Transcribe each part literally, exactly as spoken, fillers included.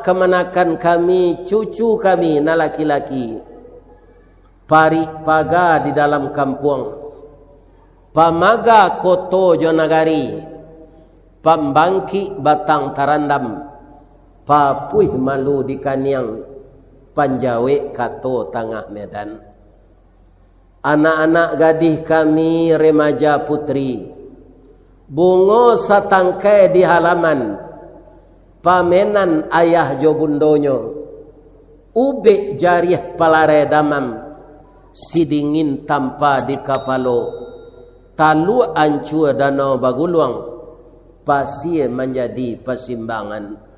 kamanakan kami, cucu kami nan laki-laki, parik paga di dalam kampuang, pamaga koto jo nagari, pambangkik batang tarandam, papuih malu di kaniang, panjawek kato tangah medan. Anak-anak gadih kami remaja putri, bungo satangkai di halaman, pamenan ayah jo bundonyo, ubek jariah palarai damam, sidingin tampa di kapalo, taluak ancua danau baguluang, pasie manjadi pasimbangan.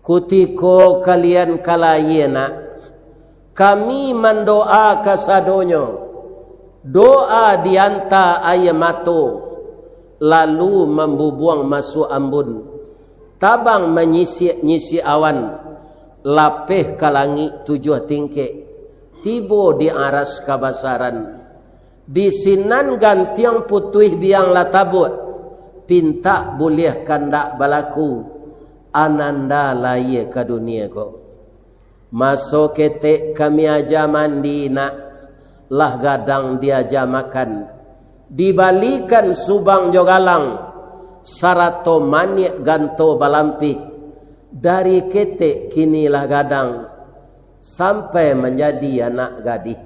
Kutiko kalian ka layie nak, kami mandoa kasadonyo, doa dianta aia mato, lalu mambubuang masuak ambun, tabang manyisiak-nyisiak awan, lapeh ka langik tujuah tingkek, tibo di aras kabasaran. Di sinan gantiang putuih biang lah tabuak, pintak buliah kandak balaku, ananda layie ka dunie ko. Maso ketek kami aja mandi nak, lah gadang diaja makan, dibalikan subang jo galang, sarato maniak ganto balampih, dari ketek kini lah gadang, sampai manjadi anak gadih.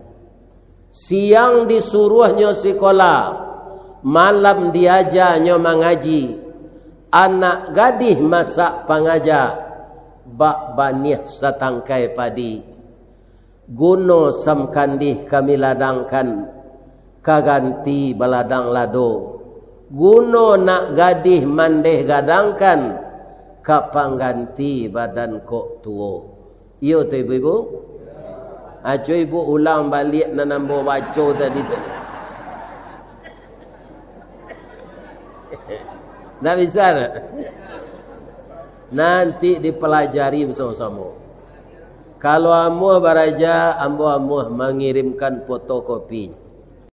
Siang disuruahnyo sikola, malam diajanyo mangaji. Anak gadih masak pangaja, bak baniah satangkai padi. Guno samkandih kami ladangkan, ka ganti baladang lado. Guno nak gadih mandeh gadangkan, ka pangganti badan kok tuo. Iyo tu, ibu-ibu? Aco ibu ulang baliak nan ambo baco tadi tu. Ndak bisa, ndak? Nanti dipelajari bersama-sama. Kalau amuah baraja, ambo amuah mangirimkan fotokopi.